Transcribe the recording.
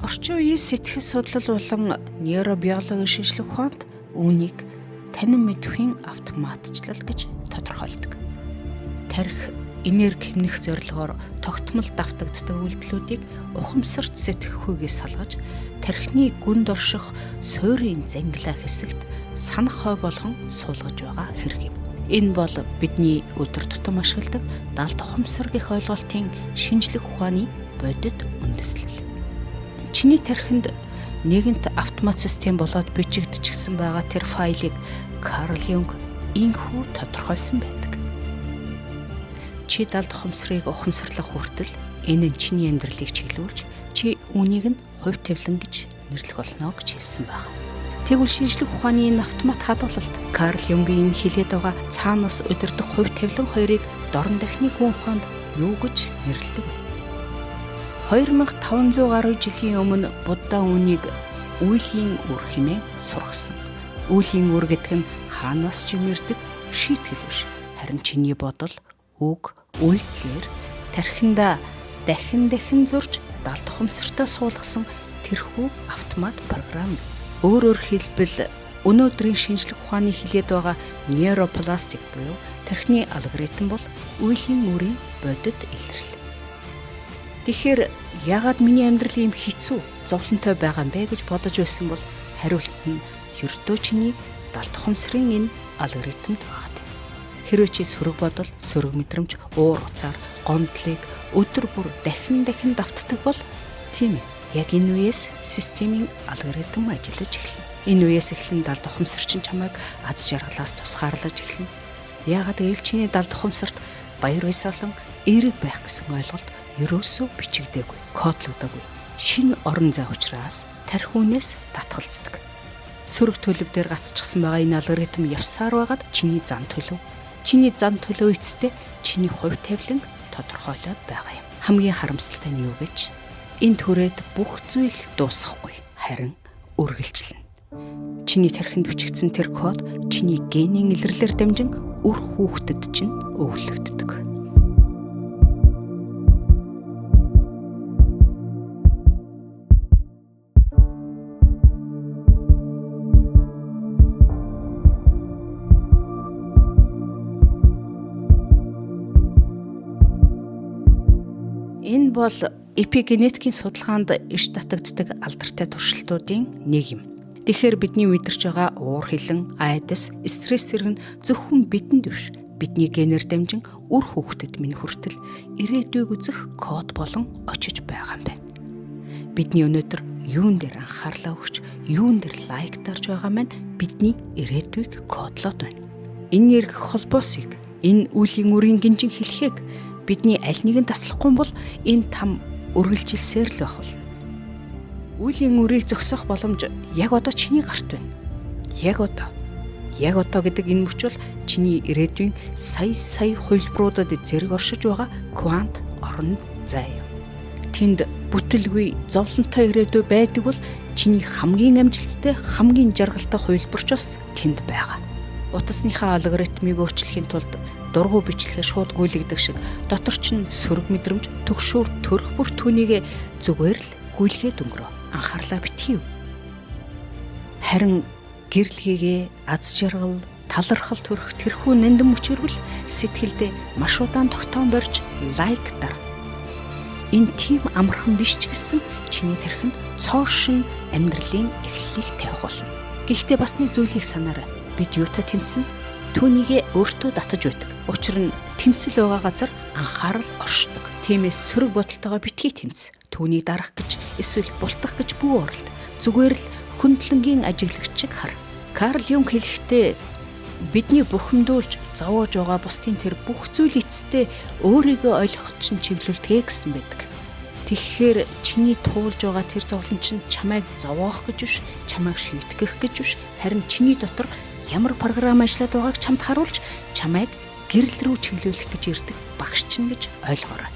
Орчин үеийн сэтгэл судлал болон нейробиологийн шинжлэх ухаанд үүнийг танин мэдвэхийн автоматчлал гэж тодорхойлдог. Тархи энерги хэмнэх зорилгоор тогтмол давтагддаг үйлдэлүүдийг ухамсарт сэтгэхүйгээс салгаж тархины гүнд орших суурийн зангилаа хэсэгт санах хой болгон суулгаж байгаа хэрэг юм. Энэ бол бидний өдөр тутам ашигладаг далд ухамсар гэх ойлголтын шинжлэх ухааны бодит үндэслэл. Чиний тархинд нэгэнт автомат систем болоод бичигдчихсэн байгаа тэр файлыг Карл Юнг инхүү тодорхойлсон байдаг. Чи далд ухамсарыг ухамсарлах хүртэл энэ нь чиний амьдралыг чиглүүлж, чи үүнийг нь хувь тавилан гэж нэрлэх болно гэж хэлсэн байна. Тэгвэл шинжлэх ухааны энэ автомат хадгалалт Карл Юнгийн энэ хэлээд байгаа цаанаас удирдах хувь тавилан хоёрыг дорн дахны гүн ухаанд юу гэж нэрлэдэг вэ? 2500 гаруй жилийн өмнө Будда үүнийг үйлийн үр хэмээн сургасан. Үйлийн үр гэдэг нь хаанаас ч юмэрдэг шийтгэл биш. Харин чиний бодол, үг, үйлдэлээр тархиндаа дахин дахин зурж далд ухамсартаа суулгасан тэрхүү автомат програм. Өөрөөр хэлбэл өнөөдрийн шинжлэх ухааны хэлээд байгаа нейропластик буюу тархины алгоритм бол үйлийн үрийн бодит илрэл. Тэгэхээр яагаад миний амьдрал ийм хэцүү, зовлонтой байгаа юм бэ гэж бодож байсан бол хариулт нь ердөө чиний далд ухамсарын энэ алгоритмд байгаа. Хэрвээ чи сөрөг бодол, сөрөг мэдрэмж, уур уцаар, гомдлыг өдөр бүр дахин дахин давтдаг бол тийм ээ. Яг энэ үеэс системийн алгоритм ажиллаж эхэлнэ. Энэ үеэс эхлэн далд ухамсар чинь чамайг аз жаргалаас тусгаарлаж эхэлнэ. Яагаад гэвэл чиний далд ухамсарт баяр баясгалан эерэг байх гэсэн ойлголт ерөөсөө бичигдээгүй, кодлогдоогүй. Шинэ орон зай учраас тархи үнээс татгалздаг. Сөрөг төлөв дээр гацчихсан байгаа энэ алгоритм явсаар байгаад чиний зан төлөв, чиний зан төлөв эцэстээ чиний хувь тавилан тодорхойлоод байгаа юм. Хамгийн харамсалтай нь юу гэж? Энэ түрээд бүх зүйл дуусахгүй, харин үргэлжлэнэ. Чиний тархинд бичигдсэн тэр код чиний генийн илэрлэлээр дамжин үр хүүхдэд чинь өвлөгддөг. Энэ бол эпигенетикийн судалгаанд иш татагддаг алдартай туршилтуудын нэг юм. Тэгэхээр бидний мэдэрч байгаа уур хилэн, айдас, стресс зэрэг нь зөвхөн бидэнд биш, бидний генээр дамжин үр хүүхдэд минь хүртэл ирээдүйг үзэх код болон очиж байгаа юм байна. Бидний өнөөдөр юун дээр анхаарлаа өгч, юун дээр лайк дарж байгаа маань бидний ирээдүйг кодлоод байна. Энэ эргэх холбоосыг, энэ үлийн үрийн гинжин хэлхийг бидний аль нэгэн таслахгүй бол энэ там үргэлжилсээр л байх болно. Үлийн үрийг зогсоох боломж яг одоо чиний гарт байна. Яг одоо. Яг одоо гэдэг энэ мөч бол чиний ирээдүйн сая сая хувилбаруудад зэрэг оршиж байгаа квант орон зай юм. Тэнд бүтэлгүй зовлонтой ирээдүй байдаг бол чиний хамгийн амжилттай, хамгийн жаргалтай хувилбарч бас тэнд байгаа. Утасныхаа алгоритмыг өөрчлөхийн тулд дургу бичлэгээ шууд гүйлгдэг шиг дотор чинь сөрөг мэдрэмж, төгшөөр төрөх бүр түүнийг зүгээр л гүйлгээд өнгөрөө. Анхаарлаа битгий. Харин гэрлэгээгээ аз жаргал, талархал төрөх тэрхүү нандин мөчөрвөл сэтгэлдээ маш удаан тогтоон барьж лайк дар. Энэ тийм амархан биш ч гэсэн чиний тархинд цоо шин амьдралын эхлэлийг тавих болно. Гэхдээ бас нэг зүйлийг санаарай. Бид юутай тэмцэн түүнийгээ өөртөө татаж байдаг. Учир нь тэмцэл байгаа газар анхаарал оршдог. Тиймээс сөрөг бодолтойгоо битгий тэмц. Түүнийг дарах гэж эсвэл бултах гэж бүү оролд. Зүгээр л хөндлөнгийн ажиглагч шиг хар. Карл Юнг хэлэхдээ бидний бухимдуулж зовоож байгаа бусдын тэр бүх зүйл эцэстээ өөрийгөө ойлгоход чинь чиглүүлдэгэ гэсэн байдаг. Тэгэхээр чиний туулж байгаа тэр зовлон чинь чамайг зовоох гэж биш, чамайг шийтгэх гэж биш, харин чиний дотор ямар програм ажиллаад байгааг чамд харуулж чамайг гэрэл рүү чиглүүлэх гэж ирдэг багш чинь гэж ойлгоорой.